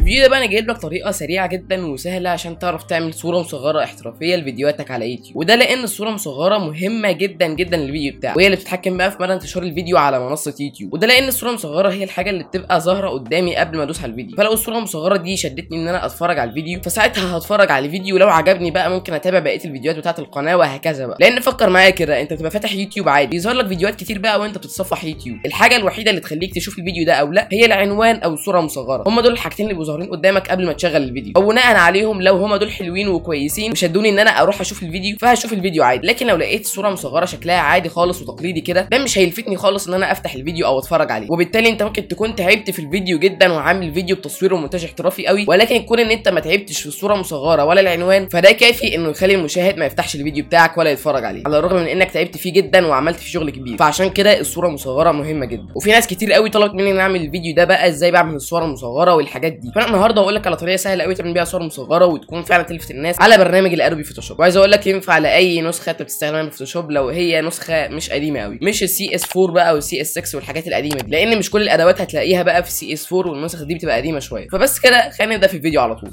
الفيديو ده بقى انا جايب لك طريقه سريعة جدا وسهلة عشان تعرف تعمل صوره مصغرة احترافية لفيديوهاتك على يوتيوب، وده لان الصورة المصغرة مهمة جدا جدا للفيديو بتاعك، وهي اللي بتتحكم بقى في مدى انتشار الفيديو على منصة يوتيوب. وده لان الصورة المصغرة هي الحاجة اللي بتبقى ظاهره قدامي قبل ما ادوس على الفيديو، فلو الصورة المصغرة دي شدتني ان انا اتفرج على الفيديو فساعتها هتفرج على الفيديو، ولو عجبني بقى ممكن اتابع بقية الفيديوهات بتاعه القناة وهكذا بقى. لان فكر معايا كده، انت بتبقى فاتح يوتيوب عادي بيظهر لك فيديوهات كتير بقى وانت بتتصفح يوتيوب، الحاجة الوحيدة اللي تخليك تشوف الفيديو ده او لا هي العنوان او الصورة المصغرة، هم دول الحاجتين اللي بيبقوا ظاهرين قدامك قبل ما تشغل الفيديو، وبناء عليهم لو هم دول حلوين وكويسين وشدوني ان انا اروح اشوف الفيديو فهشوف الفيديو عادي. لكن لو لقيت الصورة مصغرة شكلها عادي خالص وتقليدي كده، ده مش هيلفتني خالص ان انا افتح الفيديو او اتفرج عليه، وبالتالي انت ممكن تكون تعبت في الفيديو جدا وعامل فيديو بتصوير ومونتاج احترافي قوي، ولكن يكون ان انت ما تعبتش في الصورة المصغرة ولا العنوان، فده كافي انه يخلي المشاهد ما يفتحش الفيديو بتاعك ولا يتفرج عليه، على الرغم من انك تعبت فيه جدا وعملت فيه شغل كبير. فعشان كده الصورة المصغرة مهمة جدا. وفي ناس كتير قوي طلبت مني ان اعمل الفيديو ده بقى ازاي بعمل الصور المصغرة والحاجات دي، فانا النهارده هقول لك على طريقه سهلة قوي تعمل بيها صور مصغرة وتكون فعلا تلفت الناس على برنامج ال Adobe Photoshop. وعايز اقول لك ينفع لاي نسخه انت بتستخدمها من Photoshop لو هي نسخه مش قديمة قوي، مش ال CS 4 بقى وال CS 6 والحاجات القديمة دي، لان مش كل الادوات هتلاقيها بقى في CS 4 والنسخ دي بتبقى قديمة شوية. فبس كده خلينا نبدا في الفيديو على طول.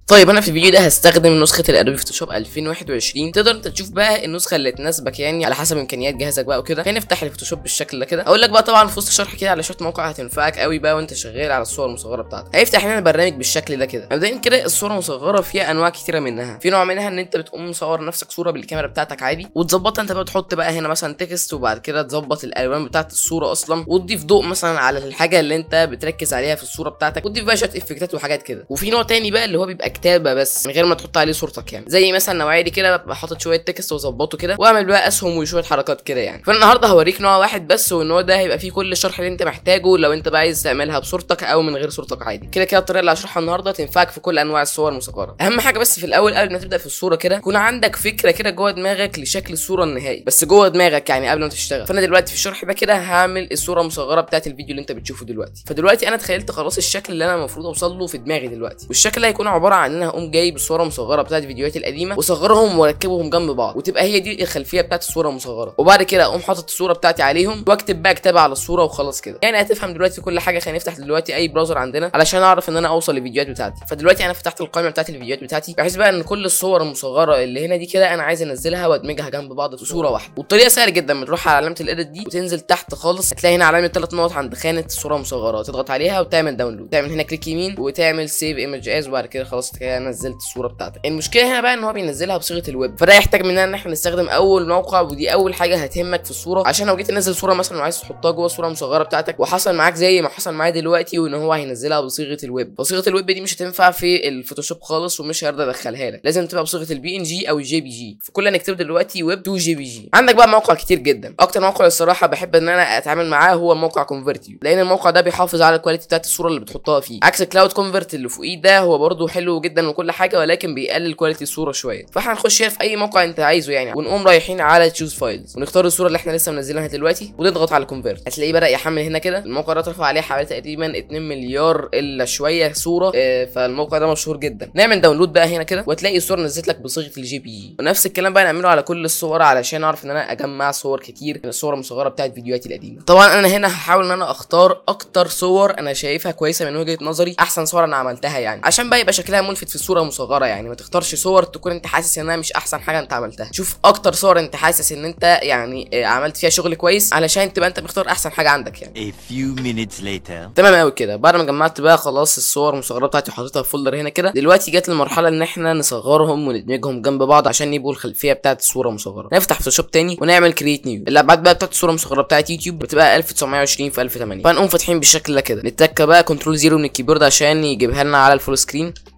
طيب انا في الفيديو ده هستخدم نسخه ال Adobe Photoshop 2021، تقدر انت تشوف بقى النسخة اللي تناسبك يعني على حسب امكانيات جهازك بقى وكده. خلينا نفتح ال Photoshop بالشكل ده كده. اقول لك بقى طبعا في وسط الشرح كده على شوية مواقع هتنفعك قوي بقى وانت شغال على الصور المصغرة بتاعتك. هيفتح لنا البرنامج بالشكل ده كده. مبدئيا كده الصورة المصغرة فيها انواع كتيرة منها، في نوع منها ان انت بتقوم مصور نفسك صوره بالكاميرا بتاعتك عادي وتظبطها انت بقى، تحط بقى هنا مثلا text وبعد كده تظبط الالوان بتاعت الصورة اصلا، وتضيف ضوء مثلا على الحاجة اللي انت بتركز عليها في الصورة بتاعتك، وتضيف بقى شوية effect ات وحاجات كده. وفي نوع تاني بقى اللي هو بيبقى كتابه بس من غير ما تحط عليه صورتك، يعني زي مثلا النوعية دي كده، ببقى حاطط شوية text واظبطه كده واعمل بقى اسهم وشوية حركات كده يعني. فالنهارده هوريك نوع واحد بس، والنوع ده هيبقى فيه كل الشرح اللي انت محتاجه لو انت بقى عايز تعملها بصورتك او من غير صورتك عادي. كده كده الطريقة اللي هشرحها النهارده تنفعك في كل انواع الصور المصغرة. اهم حاجة بس في الاول قبل ما تبدا في الصورة كده يكون عندك فكرة كده جوه دماغك لشكل الصورة النهائي، بس جوه دماغك يعني قبل ما تشتغل. فانا دلوقتي في الشرح ده كده هعمل الصورة المصغرة بتاعت الفيديو اللي انت بتشوفه دلوقتي. فدلوقتي انا تخيلت خلاص الشكل اللي انا المفروض اوصل له في دماغي دلوقتي، والشكل هيكون عبارة عن ان انا هقوم جايب الصورة المصغرة بتاعت فيديوهاتي القديمة واصغرهم واركبهم جنب بعض، وتبقى هي دي الخلفية بتاعت الصورة المصغرة، وبعد كده اقوم حاطط الصورة بتاعتي عليهم واكتب بقى كتابه على الصورة وخلاص كده. يعني هتفهم دلوقتي كل حاجة. خلينا نفتح دلوقتي اي browser عندنا علشان اعرف ان انا اوصل للفيديوهات بتاعتي. فدلوقتي انا فتحت القائمة بتاعت الفيديوهات بتاعتي، بحيث بقى ان كل الصور المصغرة اللي هنا دي كده انا عايز انزلها وادمجها جنب بعض في صوره واحدة. والطريقة سهلة جدا، بتروح على علامة ال edit دي وتنزل تحت خالص هتلاقي هنا علامة 3 نقط عند خانه الصورة المصغرة، تضغط عليها وتعمل download، تعمل هنا click يمين وتعمل save image as، وبعد كده خلاص كده نزلت الصورة بتاعتك. المشكلة هنا بقى ان هو بينزلها بصيغة ال WebP، فده يحتاج مننا ان احنا نستخدم اول موقع، ودي اول حاجة هتهمك في الصورة، عشان لو جيت تنزل صوره مثلا وعايز تحطها جوه الصورة المصغرة بتاعتك وحصل معاك زي ما حصل معايا دلوقتي وان هو هينزلها بصيغة ال WebP، فصيغه ال WebP دي مش هتنفع في ال Photoshop خالص ومش هيرضى يدخلها لك، لازم تبقى بصيغة ال PNG او ال JPG. فكل اللي هنكتبه دلوقتي WebP to JPG. عندك بقى موقع كتير جدا، اكتر موقع الصراحة بحب ان انا اتعامل معاه هو موقع Convertio، لان الموقع ده بيحافظ على ال quality بتاعت الصورة اللي بتحطها فيه، عكس CloudConvert اللي فوقيه ده هو برده حلو جدا وكل حاجة ولكن بيقلل quality الصورة شوية. فاحنا هنخش هنا في اي موقع انت عايزه يعني، ونقوم رايحين على choose files ونختار الصورة اللي احنا لسه منزلينها دلوقتي ونضغط على convert، هتلاقيه بدا يحمل هنا كده. الموقع ده اترفع عليه حوالي تقريبا 2 مليار الا شوية صوره، فالموقع ده مشهور جدا. نعمل download بقى هنا كده وتلاقي الصورة نزلت لك بصيغة ال JPG. ونفس الكلام بقى نعمله على كل الصور علشان اعرف ان انا اجمع صور كتير من الصور المصغرة بتاعت فيديوهاتي القديمة. طبعا انا هنا هحاول ان انا اختار اكتر صور انا شايفها كويسة من وجهه نظري، احسن صور انا عملتها يعني، عشان بقى يبقى شكلها ملفت في الصورة المصغرة. يعني ما تختارش صور تكون انت حاسس انها مش احسن حاجة انت عملتها، شوف اكتر صور انت حاسس ان انت يعني عملت فيها شغل كويس علشان تبقى انت مختار احسن حاجة عندك يعني. A few minutes later. تمام قوي كده. بعد ما جمعت بقى خلاص الصور المصغرة بتاعتي وحطيتها في folder هنا كده، دلوقتي جت المرحلة ان احنا نصغرهم وندمجهم جنب بعض عشان يبقوا الخلفية بتاعت الصورة المصغرة. نفتح Photoshop تاني ونعمل create new. الابعاد بقى بتاعت الصورة المصغرة بتاعت يوتيوب بتبقى 1920 في 1080، فنقوم فاتحين بالشكل ده كده، نتك بقى control zero من ال keyboard عشان يجيبها لنا على ال full screen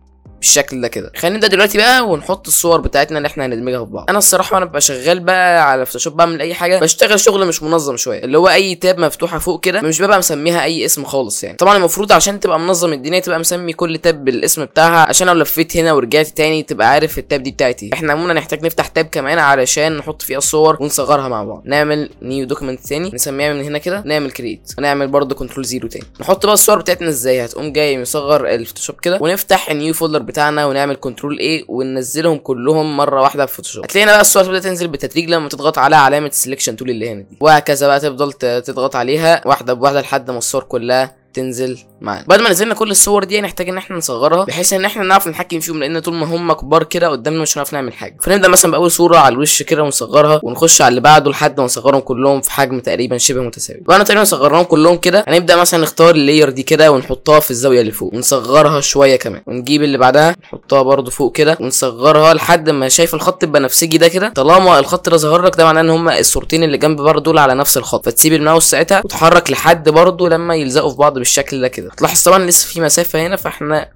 بالشكل ده كده. خلينا نبدا دلوقتي بقى ونحط الصور بتاعتنا اللي احنا هندمجها في بعض. انا الصراحة وانا ببقى شغال بقى على Photoshop بعمل اي حاجة بشتغل شغل مش منظم شوية، اللي هو اي tab مفتوحة فوق كده مش ببقى مسميها اي اسم خالص يعني. طبعا المفروض عشان تبقى منظم الدنيا تبقى مسمي كل tab بالاسم بتاعها، عشان لو لفيت هنا ورجعت تاني تبقى عارف ال tab دي بتاعتي. احنا عموما هنحتاج نفتح tab كمان علشان نحط فيها الصور ونصغرها مع بعض. نعمل new document تاني نسميها من هنا كده، نعمل create ونعمل برده control zero تاني. نحط بقى الصور بتاعتنا ازاي، هتقوم جاي مصغر ال Photoshop كده ونفتح ال new folder بتاعنا ونعمل control A وننزلهم كلهم مرة واحدة في Photoshop. هتلاقينا بقى الصور تبدا تنزل بالتدريج لما تضغط على علامة ال selection tool اللي هنا دي، وهكذا بقى تفضل تضغط عليها واحدة بواحدة لحد ما الصور كلها تنزل معانا. بعد ما نزلنا كل الصور دي هنحتاج ان احنا نصغرها بحيث ان احنا نعرف نتحكم فيهم، لان طول ما هم كبار كده قدامنا مش هنعرف نعمل حاجة. فنبدا مثلا باول صوره على الوش كده ونصغرها، ونخش على اللي بعده لحد ما نصغرهم كلهم في حجم تقريبا شبه متساوي. بعد ما تقريبا صغرناهم كلهم كده هنبدا مثلا نختار ال layer دي كده ونحطها في الزاوية اللي فوق ونصغرها شوية كمان، ونجيب اللي بعدها نحطها برده فوق كده ونصغرها لحد ما شايف الخط البنفسجي ده كده. طالما الخط ده ظهر لك ده معناه ان هم الصورتين اللي جنب بعض دول على نفس الخط، فتسيب الماوس ساعتها وتحرك لحد برده لما يلزقوا في بعض بالشكل ده كده. تلاحظ طبعا لسه في مسافة هنا، فاحنا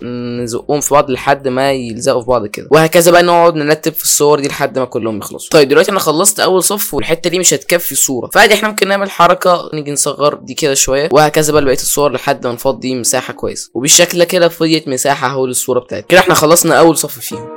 نزقهم في بعض لحد ما يلزقوا في بعض كده، وهكذا بقى نقعد نرتب في الصور دي لحد ما كلهم يخلصوا. طيب دلوقتي انا خلصت اول صف والحتة دي مش هتكفي صوره، فعادي احنا ممكن نعمل حركة نيجي نصغر دي كده شوية، وهكذا بقى بقية الصور لحد ما نفضي مساحة كويسة. وبالشكل ده كده فضيت مساحة اهو للصورة بتاعتي كده. احنا خلصنا اول صف فيهم.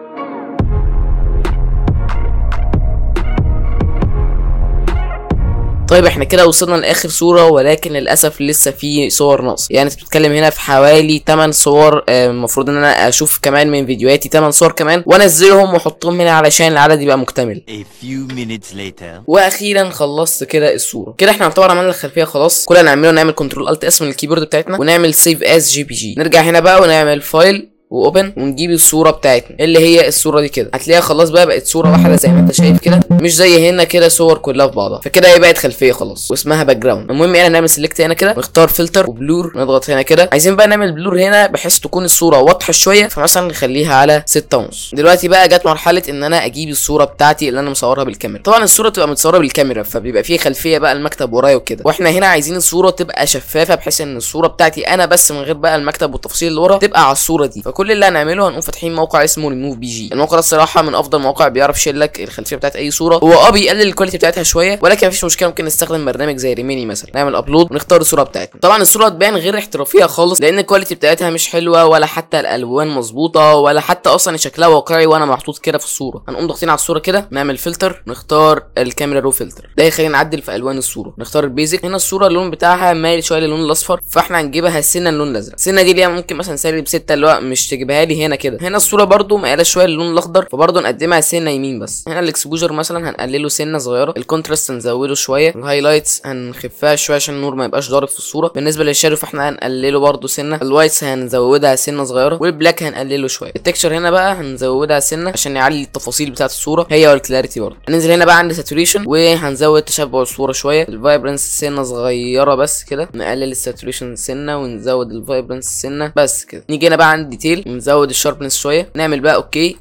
طيب احنا كده وصلنا لاخر صوره، ولكن للاسف لسه في صور ناقصه. يعني انت بتتكلم هنا في حوالي 8 صور، المفروض ان انا اشوف كمان من فيديوهاتي 8 صور كمان وانزلهم واحطهم هنا علشان العدد يبقى مكتمل. A few minutes later. واخيرا خلصت كده الصورة. كده احنا يعتبر عملنا الخلفية خلاص. كل اللي هنعمله نعمل control alt S من ال keyboard بتاعتنا ونعمل save as JPG. نرجع هنا بقى ونعمل file و open ونجيب الصورة بتاعتنا اللي هي الصورة دي كده. هتلاقيها خلاص بقى بقت صوره واحدة زي ما انت شايف كده، مش زي هنا كده صور كلها في بعضها. فكده هي بقت خلفية خلاص واسمها background. المهم يعني نعمل select هنا كده ونختار filter و blur، نضغط هنا كده. عايزين بقى نعمل blur هنا بحيث تكون الصورة واضحة شوية، فمثلا نخليها على 6.5. دلوقتي بقى جت مرحلة ان انا اجيب الصورة بتاعتي اللي انا مصورها بالكاميرا. طبعا الصورة بتبقى متصورة بالكاميرا فبيبقى فيه خلفية بقى المكتب ورايا وكده، واحنا هنا عايزين الصورة تبقى شفافة بحيث ان الصورة بتاعتي انا بس من غير بقى المكتب والتفاصيل اللي ورا تبقى على الصورة دي. فكل اللي هنعمله هنقوم فاتحين موقع اسمه ريموف بي جي. الموقع ده الصراحة من افضل مواقع بيعرف يشيل لك الخلفية بتاعت اي صوره. هو بيقلل ال quality بتاعتها شوية، ولكن مفيش مشكلة، ممكن نستخدم برنامج زي Remini مثلا. نعمل upload ونختار الصورة بتاعتنا. طبعا الصورة تبان غير احترافية خالص لان ال quality بتاعتها مش حلوة، ولا حتى الالوان مظبوطة، ولا حتى اصلا شكلها واقعي وانا محطوط كده في الصورة. هنقوم ضاغطين على الصورة كده، نعمل فلتر، نختار ال camera raw filter، ده يخلينا نعدل في الوان الصورة. نختار ال basic. هنا الصورة اللون بتاعها مايل شوية للون الاصفر، فاحنا هنجيبها سنة اللون الازرق. السنة دي اللي ممكن مثلا سالب 6 اللي هو مش تجيبها لي هنا كده. هنا الصورة برده مايلة شوية للون الاخضر، فبرده نقدمها سنة يمين بس. هنا ال exposure مثلا هنقلله سنة صغيرة، ال contrast هنزوده شوية، ال highlights هنخفها شوية عشان النور ما يبقاش ضارب في الصورة. بالنسبة لل shadow فاحنا هنقلله برده سنة، ال whites هنزودها سنة صغيرة، وال black هنقلله شوية. ال texture هنا بقى هنزودها سنة عشان نعلي التفاصيل بتاعه الصورة هي وال clarity برده. هننزل هنا بقى عند saturation وهنزود تشبع الصورة شوية، ال vibrance سنة صغيرة بس كده، نقلل ال saturation سنة ونزود ال vibrance سنة بس كده. نيجي هنا بقى عند detail ونزود ال sharpness شوية، نعمل بقى okay.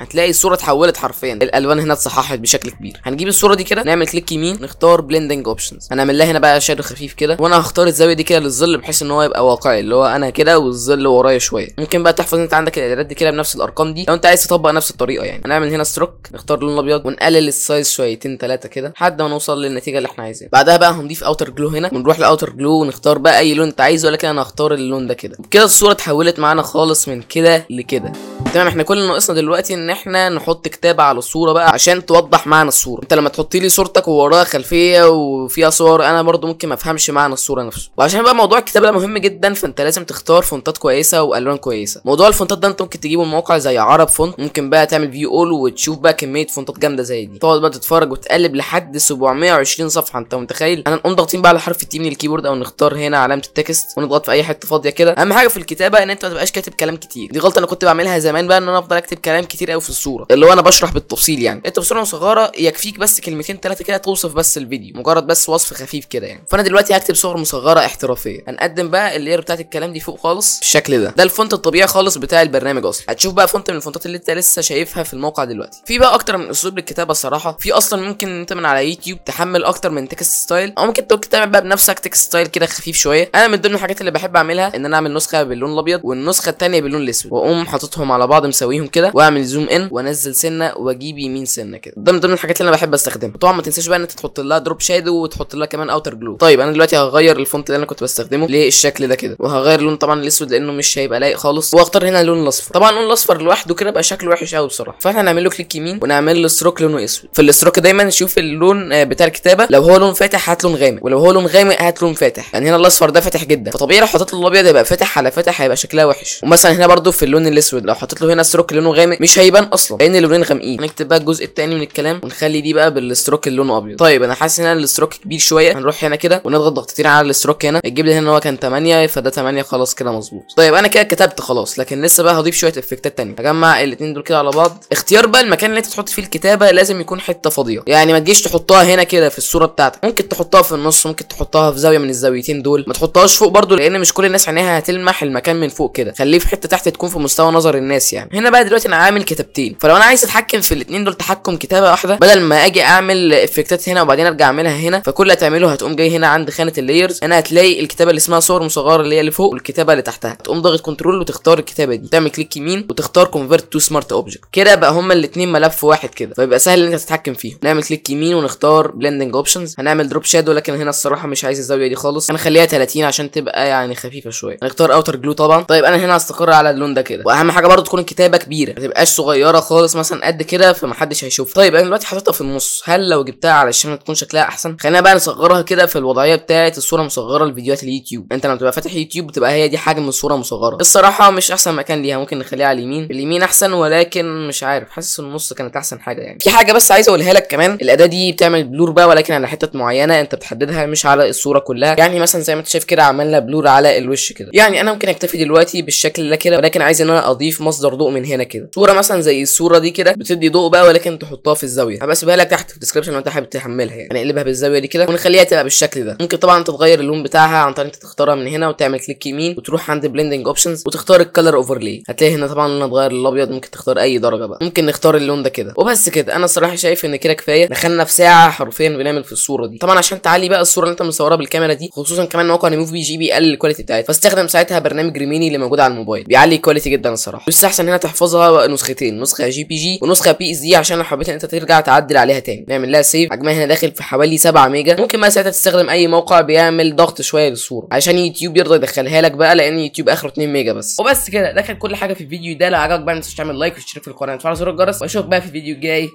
هتلاقي الصورة اتحولت حرفيا، الالوان هنا اتصححت بشكل كبير. هنجيب الصورة دي كده، نعمل click يمين، نختار blending options، هنعمل لها هنا بقى shadow خفيف كده، وانا هختار الزاوية دي كده للظل بحيث ان هو يبقى واقعي، اللي هو انا كده والظل ورايا شوية. ممكن بقى تحفظ انت عندك الاعدادات دي كده بنفس الارقام دي لو انت عايز تطبق نفس الطريقة يعني. هنعمل هنا stroke، نختار لون ابيض ونقلل ال size شويتين ثلاثة كده لحد ما نوصل للنتيجة اللي احنا عايزينها. بعدها بقى هنضيف outer glow هنا، ونروح ل outer glow ونختار بقى اي لون انت عايزه، ولكن انا هختار اللون ده كده. وبكده الصورة اتحولت معانا خالص من كده لكده. تمام، احنا كل اللي ناقصنا دلوقتي ان احنا نحط كتابه على الصورة بقى عشان توضح معنى الصورة. انت لما تحط لي صورتك ووراها خلفية وفيها صور انا برضو ممكن ما افهمش معنى الصورة نفسه. وعشان بقى موضوع الكتابة ده مهم جدا، فانت لازم تختار فونتات كويسة والوان كويسة. موضوع الفونتات ده انت ممكن تجيبه من موقع زي عرب فونت، ممكن بقى تعمل view all وتشوف بقى كمية فونتات جامدة زي دي، تقعد بقى تتفرج وتقلب لحد 720 صفحة، انت متخيل؟ هنقوم ضاغطين بقى على حرف ال T من ال keyboard او نختار هنا علامة ال text ونضغط في اي حتة فاضية كده. اهم حاجة في الكتابة ان انت ما تبقاش كاتب كلام كتير، دي غلطه انا كنت بعملها زمان بقى، ان انا افضل اكتب كلام كتير قوي في الصورة اللي هو انا بشرح بالتفصيل يعني. انت بصورة مصغرة يكفيك بس كلمتين ثلاثة كده توصف بس الفيديو، مجرد بس وصف خفيف كده يعني. فانا دلوقتي هكتب صور مصغرة احترافية. هنقدم بقى ال layer بتاعت الكلام دي فوق خالص بالشكل ده، ده ال font الطبيعي خالص بتاع البرنامج اصلا. هتشوف بقى font من الفونتات اللي انت لسه شايفها في الموقع دلوقتي. في بقى اكتر من اسلوب للكتابة الصراحة، في اصلا ممكن انت من على يوتيوب تحمل اكتر من text style، او ممكن تعمل بقى بنفسك text style كده خفيف شوية. انا من ضمن الحاجات اللي بحب اعملها ان انا اعمل نسخه باللون الابيض والنسخة الثانية باللون الاسود، واقوم حاططهم على بعض مساويهم كده، واعمل zoom in وانزل سنة واجيب يمين سنة كده. ده من ضمن الحاجات اللي انا بحب استخدمها. طبعا ما تنساش بقى ان انت تحط لها drop shadow وتحط لها كمان outer glow. طيب انا دلوقتي هغير ال font اللي انا كنت بستخدمه للشكل ده كده، وهغير اللون طبعا الاسود لانه مش هيبقى لايق خالص، واختار هنا اللون الاصفر. طبعا اللون الاصفر لوحده كده بقى شكله وحش قوي بصراحة، فاحنا هنعمل له click يمين ونعمل له stroke لونه اسود. في ال stroke دايما نشوف اللون بتاع الكتابة، لو هو لون فاتح هات لون غامق، ولو هو لون غامق هات لون فاتح. يعني هنا الاصفر ده فاتح جدا، فطبيعي لو حطيت له الابيض هيبقى فاتح على فاتح، هيبقى شكلها وحش. ومثلا هنا برده في اللون الاسود لو حطيت له هنا stroke لونه غامق مش هيبقى هيبان اصلا لان اللونين غامقين. نكتب بقى الجزء الثاني من الكلام ونخلي دي بقى بال stroke اللي لونه ابيض. طيب انا حاسس ان ال stroke كبير شوية، هنروح هنا كده ونضغط ضغطتين على ال stroke هنا، تجيب لي هنا هو كان 8، فده 8 خلاص كده مظبوط. طيب انا كده كتبت خلاص، لكن لسه بقى هضيف شوية effect ات ثانية. هجمع الاثنين دول كده على بعض. اختيار بقى المكان اللي انت تحط فيه الكتابة لازم يكون حتة فاضية، يعني ما تجيش تحطها هنا كده في الصورة بتاعتك، ممكن تحطها في النص، ممكن تحطها في زاوية من الزاويتين دول، ما تحطهاش فوق برضو لان مش كل الناس عينيها هتلمح المكان من فوق كده، خليه في حتة تحت تكون في مستوى نظر الناس يعني. هنا بقى دلوقتي انا عامل كتابتين، فلو انا عايز اتحكم في الاثنين دول تحكم كتابه واحدة، بدل ما اجي اعمل effect ات هنا وبعدين ارجع اعملها هنا، فكل اللي هتعمله هتقوم جاي هنا عند خانه ال layers، هنا هتلاقي الكتابة اللي اسمها صور مصغرة اللي هي اللي فوق والكتابة اللي تحتها، تقوم ضاغط control وتختار الكتابة دي، تعمل click يمين وتختار convert to smart object، كده بقى هما الاثنين ملف واحد كده، فيبقى سهل ان انت تتحكم فيهم. نعمل click يمين ونختار blending options، هنعمل drop shadow، لكن هنا الصراحة مش عايز الزاوية دي خالص، هنخليها 30 عشان تبقى يعني خفيفة شوية. هنختار outer glow طبعا. طيب انا هنا هستقر على اللون ده كده، واهم حاجة برضو تكون الكتابة كبيرة، ما تبقاش صغيرة خالص مثلا قد كده فمحدش هيشوفها. طيب انا دلوقتي حاططها في النص، هل لو جبتها على الشمال تكون شكلها احسن؟ خلينا بقى نصغرها كده في الوضعية بتاعه الصورة مصغرة لفيديوهات اليوتيوب. انت لما تبقى فاتح يوتيوب بتبقى هي دي حجم الصورة مصغرة. الصراحة مش احسن مكان ليها، ممكن نخليها على اليمين، اليمين احسن، ولكن مش عارف، حاسس النص كانت احسن حاجة يعني. في حاجة بس عايز اقولها لك كمان، الاداة دي بتعمل blur بقى ولكن على حتت معينة انت بتحددها مش على الصورة كلها. يعني مثلا زي ما انت شايف كده عملنا blur على الوش كده. يعني انا ممكن اكتفي دلوقتي بالشكل ده كده، ولكن عايز ان انا اضيف مصدر ضوء من هنا كده، صوره مثلا زي الصورة دي كده بتدي ضوء بقى ولكن تحطها في الزاوية. هبقى اسيبها لك تحت في ال description لو انت حابب تحملها يعني. هنقلبها بالزاوية دي كده ونخليها تبقى بالشكل ده. ممكن طبعا تتغير اللون بتاعها عن طريق انت تختارها من هنا وتعمل click يمين وتروح عند blending options وتختار ال color overlay، هتلاقي هنا طبعا لونها اتغير للابيض، ممكن تختار اي درجه بقى، ممكن نختار اللون ده كده وبس كده. انا الصراحة شايف ان كده كفاية، دخلنا في ساعة حرفيا بنعمل في الصورة دي. طبعا عشان تعلي بقى الصورة اللي انت مصورها بالكاميرا دي، خصوصا كمان موقع ريموف بي جي بيقلل ال quality بتاعتها، فاستخدم ساعتها برنامج Remini اللي موجود على الموبايل، بيعلي ال quality جدا الصراحة. يستحسن هنا تحفظها نسختين، نسخه JPG ونسخة PSD، عشان لو حبيت ان انت ترجع تعدل عليها تاني. نعمل لها save، حجمها هنا داخل في حوالي 7 ميجا. ممكن بقى ساعتها تستخدم اي موقع بيعمل ضغط شوية للصورة عشان يوتيوب يرضى يدخلها لك بقى، لان يوتيوب اخره 2 ميجا بس. وبس كده، ده كان كل حاجة في الفيديو ده. لو عجبك بقى ما تنساش تعمل like وتشترك في القناة وتفعل زر الجرس، واشوفك بقى في الفيديو الجاي.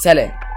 سلام.